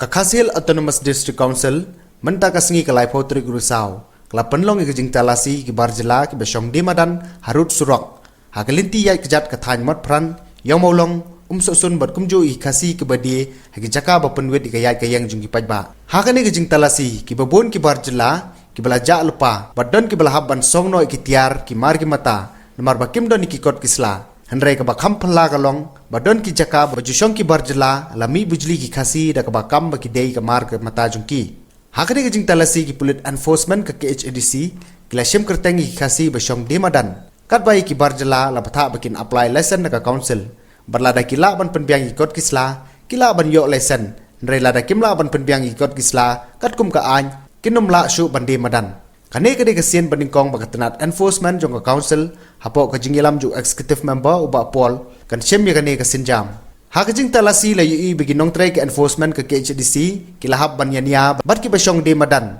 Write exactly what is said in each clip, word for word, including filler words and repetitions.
Ka Khasi Hills Autonomous District Council, mynta ka sngi ka laiphew tarik u Risaw, ka la pynlong ïa ka jingtalasi ïa ki bar jylla kiba shong die madan harud surok ha ka lynti ïaid kjat ka thaiñ Motphran, Ïawmawlong, Umsohsun bad kumjuh ïa ki Khasi kiba die ha ki jaka ba pynwit ïa ka ïaid ka ïeng jong ki paidbah. Ha kane ka jingtalasi, kiba bun ki bar jylla kiba la jah lypa bad don kiba la hap ban song noh ïa ki tiar, ki mar ki mata namar ba kim don ïa ki kot ki sla. Hynrei kaba kham phylla ka long ba don ki jaka ba ju shong ki bar jylla la mih bujli ki Khasi da kaba kam ba ki dei ka mar ka mata jong ki. Ha kane ka jingtalasi, ki pulit enforcement ka K H A D C ki la shim kyrteng ïa ki Khasi ba shong die madan. Katba ïa ki bar jylla la bthah ba kin apply license na ka council bad lada ki lah ban pynbiang ïa ki kot ki sla, ki lah ban ïoh license. Hynrei lada kim lah ban pynbiang ïa ki kot ki sla katkum ka aiñ, kin ym lah shuh ban die madan. Kane ka dei ka sien ba nyngkong ba ka tnat enforcement jong ka council, hapoh ka jingïalam jong u executive member u Bah Paul, kan shim ïa kane ka sienjam. Ha ka jingtalasi la ïohi ba ki nongtrei ka enforcement ka K H A D C ki la hap ban ïania bad kiba shong die madan.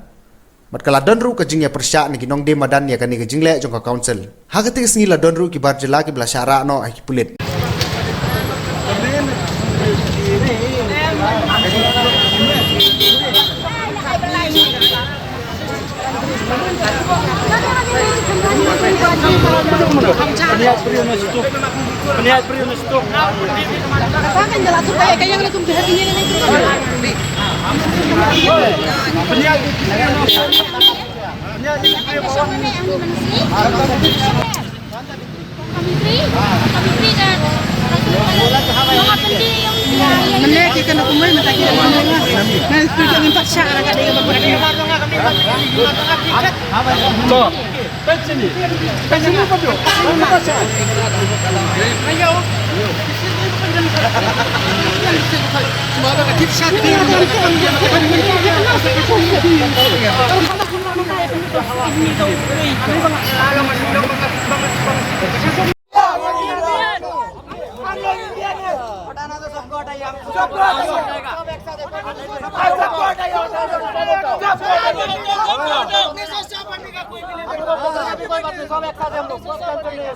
Bad ka la don ruh ka jingïapyrshah na ki nongdie madan ïa kane ka jingleh jong ka council. Ha kata ka sngi la don ruh ki bar jylla kiba la shah rah noh ha ki pulit.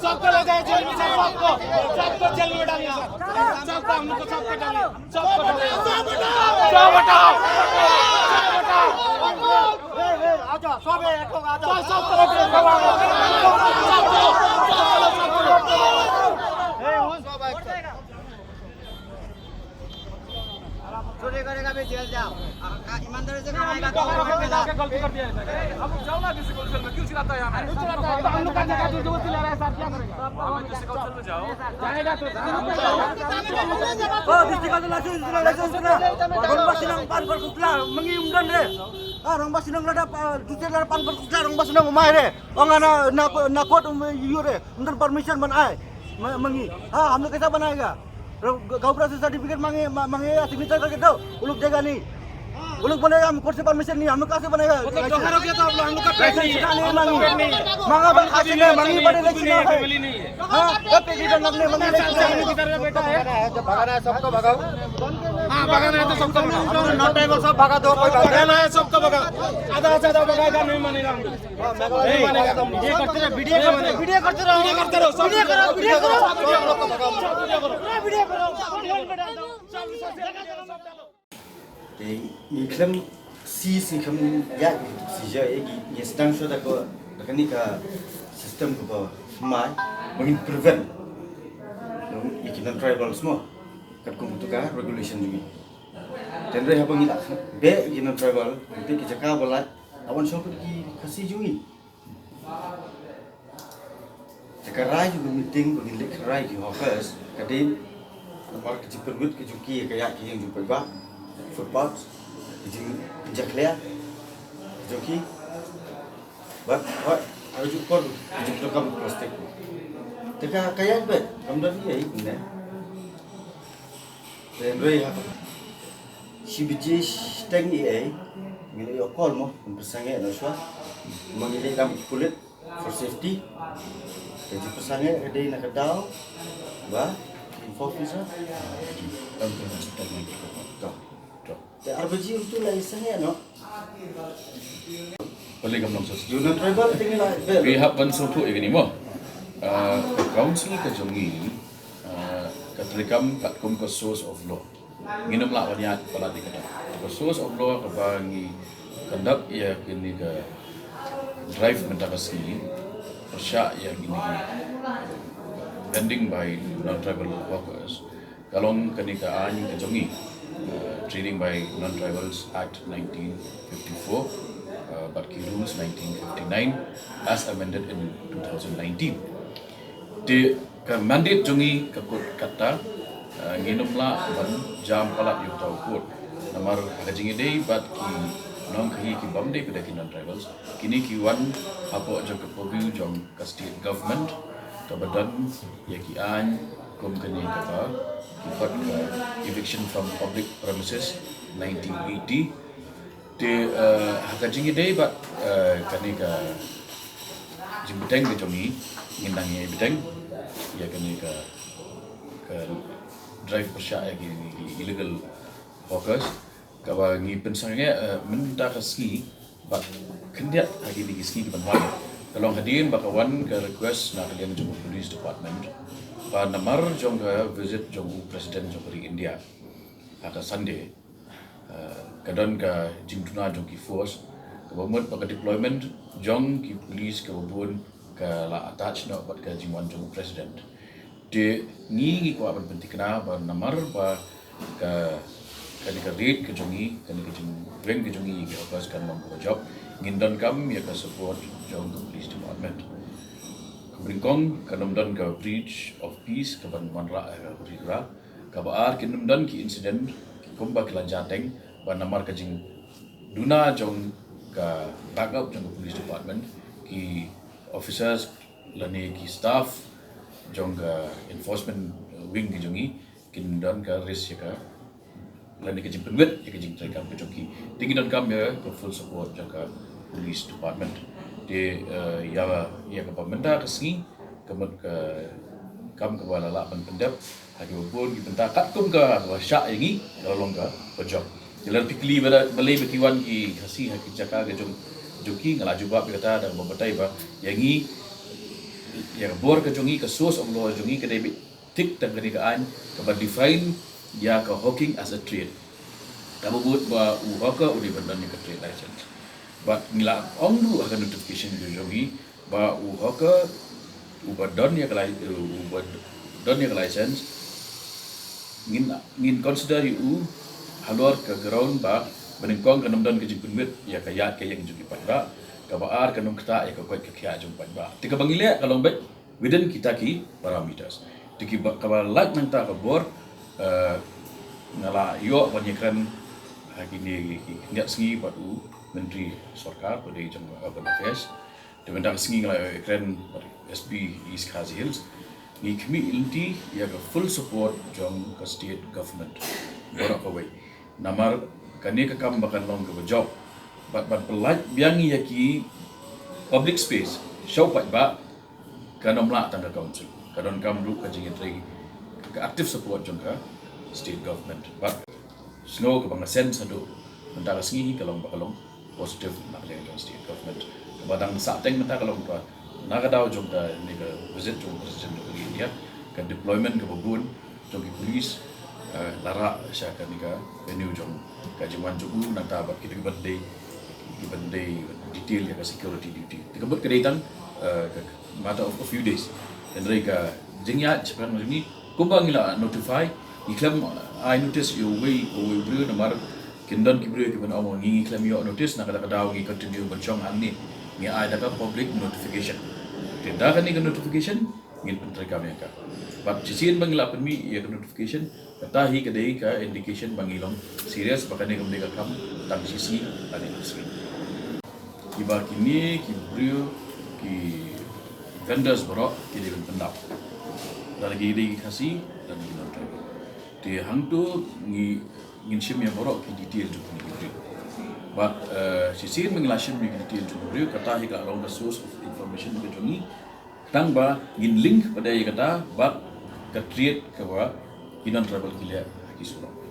सबको ले जाए जेल में सर, सबको, सबको जेल में डालिए सर, सबको, हम लोग को सबको डालिए। चोरी करेगा भी जेल जाओ। आ, आ, ईमानदारी से कमाएगा तो गलती कर दिया है। हम लोग जाओ ना किसी काउंसिल में, क्यों चिल्लाता है यहाँ पे? हम लोग का जगह जो जबरदस्ती ले रहा है सर, क्या करेगा? जाएगा तो। ओ, डिस्ट्रिक्ट काउंसिल लाइसेंस ना, लाइसेंस ना। Rangbah Sinong pan perkutla, mengi umdan re. Ah, Rangbah Sinong lada, ah, dusel lada pan perkutla, Rangbah Sinong umai re. Ong ana, na, na kot um, yu re. Umdan permission man ai. Ma-, mengi. हाँ, हम लोग कैसा बनाएगा? गांव प्रशासन सर्टिफिकेट मांगे, मा-, मांगे या सिग्नेचर करके दो। वो लोग देगा नहीं। वो लोग बोलेगा, "हम कोर्ट से परमिशन नहीं, हम लोग कहाँ से बनाएगा?" मतलब, डोहारों के तो आप लोग, हम लोग का पेट नहीं है। हम लोग का पेट नहीं है। मांगा हम लोग बस खाते नहीं, मांगी बड़े कुछ भी नहीं है, फैमिली नहीं है। हाँ, ये पेट इधर लगने, मांगी बड़े नहीं है। किधर का बेटा है? जब भगाना है, सबको भगाओ। हाँ, भगाना है तो सबको भगाओ। हम लोग नॉन ट्राइबल सब भगा दो, कोई बात नहीं। भगाना है, सबको भगाओ। आधा से आधा भगाएगा, नहीं मानेगा हम लोग। ये करते रहो, वीडियो करते रहो, वीडियो करते रहो, वीडियो करो, वीडियो करो, वीडियो करो, वीडियो करो, वीडियो करो। Te ngi khlem si, si khlem ïa si ja e ngi, ngi sdang shuwa da ko, da kane ka system ko ba mai ba ngin prevent ïa ki non tribals mo, katkum tu ka regulation jong ngi. Te hynrei haba ngi la be ïa ki non tribal, te ki jaka ba la, awan shong ki Khasi jong ngi. Te ka rai jong ka meeting ba ngin leit kynrai ki hawkers ka dei namar ka jingpynwit ka jong ki ka ïaid ka ïeng jong paidbah, footpath, ka jingpynjakhlia ka jong ki. Bad hoi, ha ka juh por ka jingpyndonkam plastik. Te ka, ka ïaid beit, kam don ei ei kumne. Te hynrei ha shi baje shiteng ei ei ngi la ïoh call mo, ngi pynsangeh noh shuwa. Mo ngi leit dang ki pulit for safety. Ka jingpynsangeh ka dei na ka daw ba ki enforce officer. Dang pynshiteng ngi ki ko. To. To. Te ar baje uto la ïasangeh noh. Pale kam long sa. Juna tribal te ngi la bel. Ngi hap ban sngewthuh ïa kane mo. Ah, ka council ka jong ngi, ah, ka treikam katkum ka source of law. Ngin ym lah ban ïaid palat ïa kata. Ka source of law kaba ngi conduct ïa kane ka drive mynta ka sngi, pyrshah ïa kine ki vending by non-tribal hawkers, ka long kane ka aiñ ka jong ngi, uh, Trading by Non-Tribals Act nineteen fifty-four, uh, bad ki rules nineteen fifty-nine as amended in two thousand nineteen. Te ka mandate jong ngi ka kut kata, uh, ngin ym lah ban jam palat ïa uta u kut. Namar ha ka jingïadei bad ki nongkhaïi ki bym dei pat ki non-tribals, kine ki wan hapoh jong ka purview jong ka state government, kaba don ïa ki aiñ kum kane kaba ki khot ka Eviction from Public Premises nineteen eighty. Te, uh, ha ka jingïadei bad, uh, kane ka jingbteng ka jong ngi, ngin nang ïa bteng ïa kane ka, ka drive pyrshah ïa ki, ki illegal hawkers, kaba ngi pynsangeh, uh, mynta ka sngi bad khyndiat ha kine ki sngi ki ban wan. Ka long hadien ba ka wan ka request na ka liang jong ka police department, ba namar jong ka visit jong u president jong ka ri India ha ka Sunday, uh, ka don ka jingduna jong ki force, kaba mut ba ka deployment jong ki police kaba bun ka la attach noh bad ka jingwan jong u president. Te ngi ngi kwah ban pynthikna ba namar ba ka, kane ka raid ka jong ngi, kane ka jingweng ka jong ngi ïa ki hawkers kan long kaba jop, ngin donkam ïa ka support jong ka police department. Kaba nyngkong kan ym don ka breach of peace kaban wanrah ïa ka ri ka ra. Kaba ar, kin ym don ki incident ki kumba ki la jia teng, ba namar ka jingduna jong ka backup jong ka police department, ki officers lane ki staff jong ka enforcement wing ka jong ngi kin don ka risk ïa ka, lane ka jingpynwit ïa ka jingtrei kam ka jong ki. Te ngi donkam ïa ka full support jong ka police department. Te, eh, ïa, ïa kaba mynta ka sngi, ka mut ka kam kaba la lah ban pyndep ha kiba bun ki bynta katkum kaba shah ïa ngi, ka la long kaba jop. Te lada phi kylli balei ba ki wan ki Khasi ha ki jaka ka jong, jong ki, nga la jubab ïa kata da kaba batai ba ïa ngi, ïa ka bor ka jong ngi, ka source of law jong ngi ka dei beit thik tang kane ka aiñ kaba define ïa ka hawking as a trade. Kaba mut ba u hawker u dei ban don ïa ka trade license. Bad ngi la ong ruh ha ka notification ka jong ngi ba u hawker uba don ïa ka li-, uba don ïa ka license, ngin, ngin consider ïa u halor ka ground ba, ba nyngkong kan ym don ka jingpynwit ïa ka ïaid ka ïeng jong ki paidbah. Kaba ar kan ym ktah ïa ka koit ka khiah jong paidbah. Te kaba ngi leh ka long beit within kita ki parameters. Te kiba, kaba lait nangta ka bor, eh, nga la ïoh ban ïakren ha kine ki khyndiat sngi bad u Myntri Sorkar ba dei jong Urban Affairs. Te mynta ka sngi nga la ïakren bad S P East Khasi Hills. Ngi khmih lynti ïa ka full support jong ka state government baroh kawei. Namar kane ka kam ba kan long kaba jop bad ban pyllait biang ïa ki public space sha u paidbah, kan ym lah tang ka council. Ka donkam ruh ka jingïatrei, ka active support jong ka state government. Bad sngewbha kaba nga sense haduh mynta ka sngi ka long ba ka long positive na ka liang jong state government. Kaba dang sah teng mynta ka long ba na ka daw jong kane ka visit jong President jong ka India, ka deployment kaba bun jong ki police, eh, la rah sha kane ka venue jong ka jingwan jong u, nangta bad kito kiba dei, kiba dei detail ïa ka security duty. Te ka mut ka dei tang, eh, ka matter of a few days. Hynrei ka jingïaid shaphang jong ngi, kumba ngi la notify, ngi khlem ai notice ïa uwei, uwei u briew namar kin don ki briew kiban ong ngi, ngi khlem ïoh notice, na kata ka daw ngi continue ban shong hangne. Ngi ai da ka public notification. Te da kane ka notification ngin pyntreikam ïa ka. Bad shisien ba ngi la pynmih ïa ka notification, kata hi ka dei ka indication ba ngi long serious ba kane kam dei ka kam tang shi sngi lane ar sngi. Kiba kine ki briew, ki vendors baroh ki dei ban pyndap. Lada ki dei ki Khasi, lada ki non-tribal. Te hangto ngi, ngin shim ïa baroh ki detail jong kine ki briew. Bad, eh, shisien ba ngi la shim ïa ki detail jong ki briew, kata hi ka long ka source of information ka jong ngi. Tang ba ngin link pat ïa kata bad ka trade kaba ki non-tribal ki leh ha ki surok.